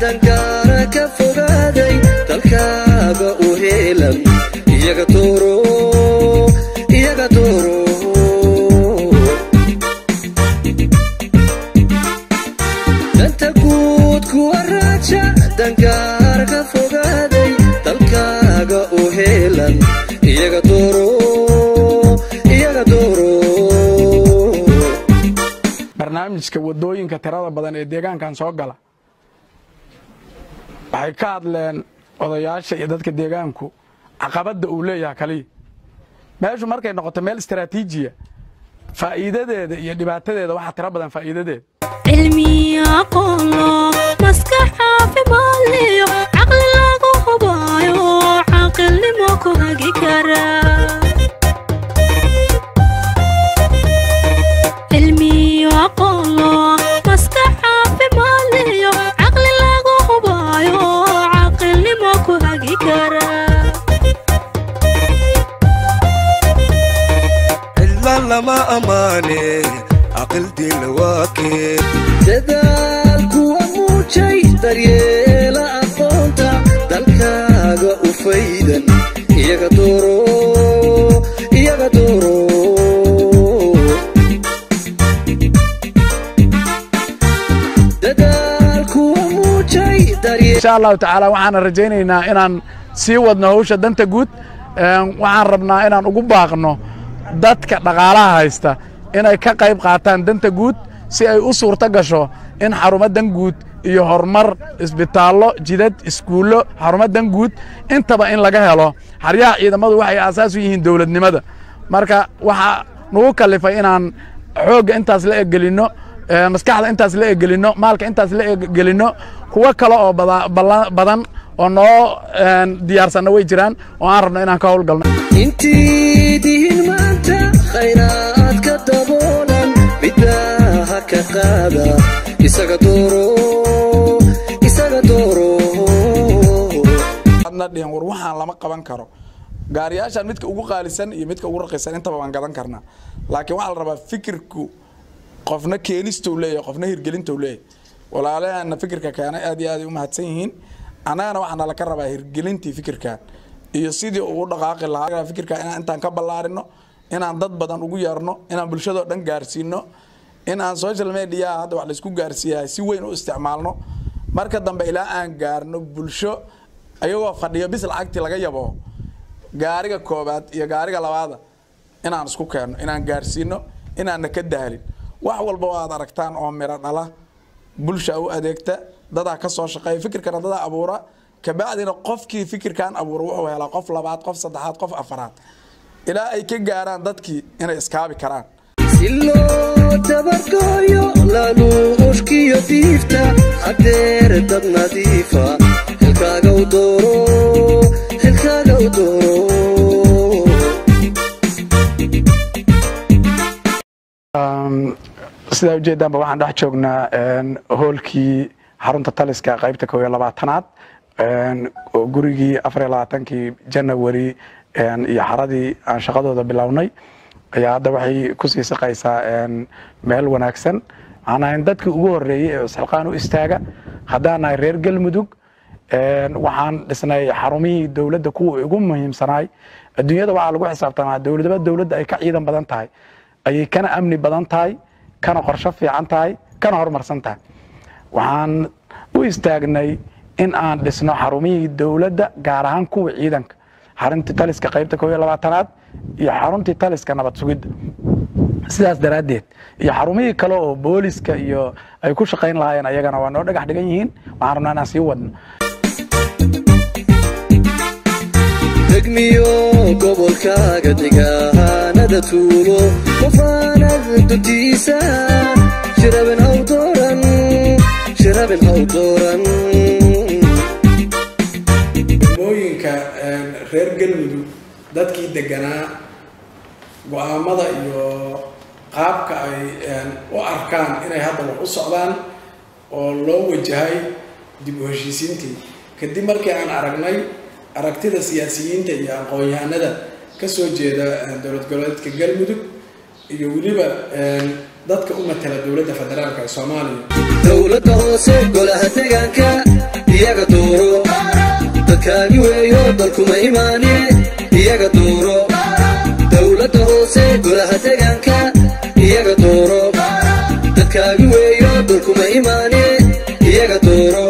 Dangaara ka fogaaday, dalkaaga u heelan, iyaga dooro, iyaga dooro. Danta guud kuwa raaja, dangaar ka fogaaday, dalkaaga u heelan, iyaga dooro, iyaga dooro. Barnaamijka waddooyinka tirada badan ee deegaankan soo gala, waxay ka hadleen odayaasha iyo dadka deegaanku caqabadda uu leeyahay kaliya. Meeshu markay noqoto meel istaraatiijiya, faa'iidadeeda iyo dhibaatadeeda waxaa tiro badan faa'iidadeeda. Cilmi aqoonlo, maskax caafimaadliyo, caqli lagu hubaayo, caqilnimo ku hagi kara. Cilmi aqoonlo, maskax caafimaadliyo, caqli lagu hubaayo, caqilnimo ku hagi kara. Cidla lama ammaane, aqildila waa kee? Dadaal kuwa muujay, daryeela aqoonta, dalkaaga u faydan, iyaga dooro, iyaga dooro. Dadaal kuwa muujay, daryeel. Insha Allahu tacaala waxaana rajaynaynaa inaan sii wadno hawsha danta guud. Waxaan rabnaa inaan ugu baaqno dadka dhaqaalaha haysta inay ka qayb qaataan danta guud, si ay u suurto gasho in xarumo dan guud iyo horumar, isbitaallo, jidad, iskuullo, xarumo dan guud intaba in laga helo. Xeryaha ciidamadu waxay aasaas u yihiin dowladnimada. Marka waxaa nagu kalifay inaan xoogga intaas la eggelinno, maskaxda intaas la eggelinno, maalka intaas la eggelinno. Kuwo kale oo badan oo noo diyaarsanna way jiraan oo aan rabno inaan ka howlgalno. Intii dihin maanta khayraadka daboolan, midbaa ha ka qaada, isaga dooro, isaga dooro. Adna dhihin war waxaan lama qaban karo. Gaariyaashan midka ugu qaalisan iyo midka ugu raqiisan intaba waan gadan karnaa, laakiin waxaa la rabaa fikirku qofna keenista uu leeyahay, qofna hirgelinta uu leeyahay. Walaalahana fikirka keenay aad iyo aad ay u mahadsan yihiin. Annagana waxaa nala ka rabaa hirgelintii fikirkan iyo sidii uu u dhaqaaqi lahaa fikirka, inaan intaan ka ballaarino, inaan dad badan ugu yeerno, inaan bulshadoo dhan gaarsiino, in aan social media hadda wax laisku gaarsiiyahay si weyn u isticmaalno. Marka dambe ilaa aan gaarno bulsho ayagoo fadhiyo bis lacagtii laga yabo gaariga koobaad iyo gaariga labaada inaan isku keenno, inaan gaarsiino, inaanna ka daalin. Wax walba oo aad aragtaan oo miro dhala, bulsha u adeegta, dadaa ka soo shaqeeya. Fikirkana dadaa abuura, kabacdina qofkii fikirkan abuura wuxuu helaa qof labaad, qof saddexaad, qof afaraad, ilaa ay ka gaaraan dadkii inay iskaabi karaan. Si loo tabargooyo laaluushkiyo diifta, hadeer dad nadiifa xilkaaga u dooro, xilkaaga u dooro. Sidaa ujeedaanba waxaan dhex joognaa hoolkii xarunta taliska qaybta 21aad oo gurigii 24kii Janawari iyo xaradii aan shaqadooda bilownay ayaa hadda waxay kusii siqaysaa meel wanaagsan. Waxaan ahayn dadkii ugu horreeyey ee isxilqaan u istaaga haddaan nahay reer Galmudug. Waxaan dhisnay xarumihii dowladda kuwa ugu muhiimsanaay. Adduunyada waxaa lagu xisaabtamaa dowladaba dowladda ay ka ciidan badan tahay ayay kana amni badan tahay, kana qorsho fiican tahay, kana horumarsan tahay. Waxaan u istaagnay in aan dhisno xarumihii dowladda, gaar ahaan kuwa ciidanka, xaruntii taliska qaybta 21aad iyo xaruntii taliska nabad sugidda. Sidaas daraaddeed iyo xarumihii kale oo booliska iyo ay ku shaqayn lahaayeen ayagana waa noo dhagax dhigan yihiin. Waxaan rabnaa inaan sii wadno. Degmiyo gobolkaaga, degaanada tuulo, qofaanad duntiisa shirabin haw dooran, shirabin haw dooran. Degmooyinka reer Galmudug dadkii deganaa go'aamada iyo qaabka ay u arkaan inay hadda wax u socdaan oo loo wajahay dib u heshiisiintii, kadib markii aan aragnay aragtida siyaasiyiinta iyo aqoon-yahanada ka soo jeeda dowlad goboleedka Galmudug Iyo weliba dadka u matala dowladda federaalka ee Soomaaliya. Dowladda hoose, golaha deegaanka iyaga dooro. Dadkaagi weeyo, dalkuma imaane, iyaga dooro. Dowladda hoose, golaha deegaanka iyaga dooro. Dadkaagi weeyo, dalkuma imaane, iyaga dooro.